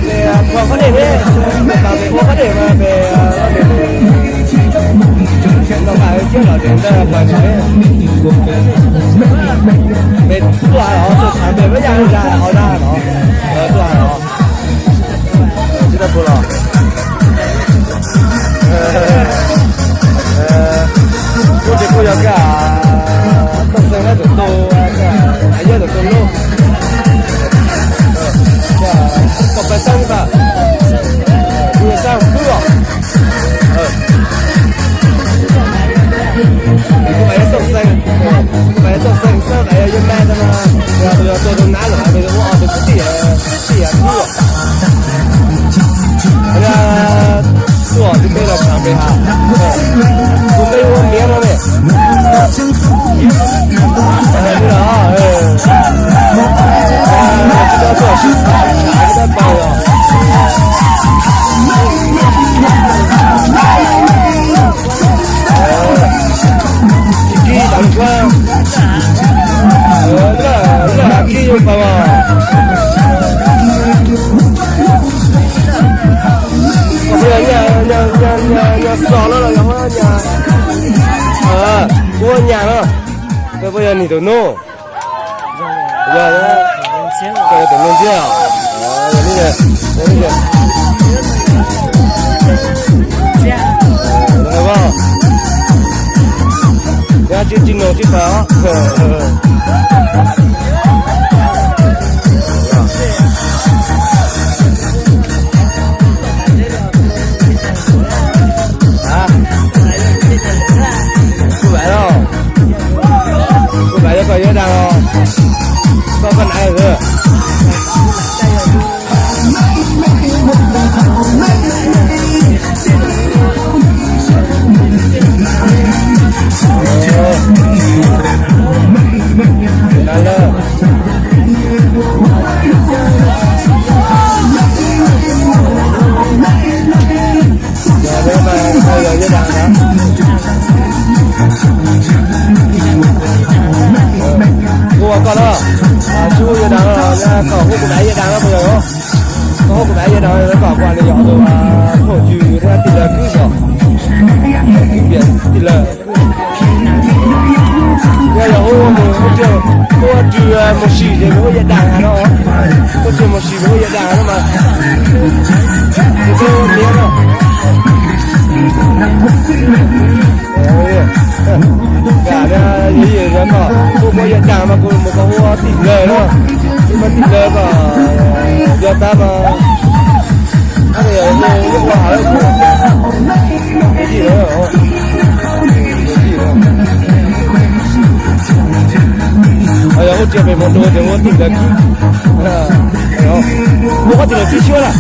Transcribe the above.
Peb ua qhov dej ne, peb ua qhov dej mas peb noj nqa coj los rau ntawd pab tsis ne. Peb tuaj los tuaj tshav peb peb yaj zaj hauv zaj los tuaj los tsis tau pus los. Kuv tsis kuj yog koj Tooj Xeeb Hab tus tub, Yawg tus tub lub, koj pab xeeb tas, kuv yog xeeb hwb os. Kuv mas yog Tooj Xeeb, kuv mas yog Tooj Xeeb xeeb, yog yawg mab tas mas yog tus yog tus nab los ua tus kwv tij, tij hwb. Tuaj tus peb los tshav peb ha, kuv peb ua miav no ne. Tsis tau tuaj sib tham, tsis tau paug os. Kib tau lub kuab, lub kib yuav paug os. Nyuag xos los los yog nyuag, kuv nyuag no, koj puas yog nws tus nus? Yog, koj yog tus nus ntxiab os. Yog tsis tsis nus tsis paug. Kuv vam los, kuv vam yog koj yawg dag os, koj koj nav. Yog, yog, yog yawg dag na. Kuv ua koj na, tsis hu yawg dag, koj hu kuv mam yawg dag na puas yog? Koj hu kuv mam yawg dag, koj kuv li yog tus phooj ywg thiab tij laug kwv yog, kwv yog tij laug. Yog yog hu mus, hu Rwg Mus Sim ces hu yawg dag no, hu Rwg Mus Sim hu yawg dag no mas. Tus miav no. Yog yog koj hu muab yawg dag mas kuv mus kom hu tij laug no, hu tij laug kom yog tab mas. Ua hav, yog ua tsis pem mus dua ces ua tij laug, ua koj tij laug tib suab na.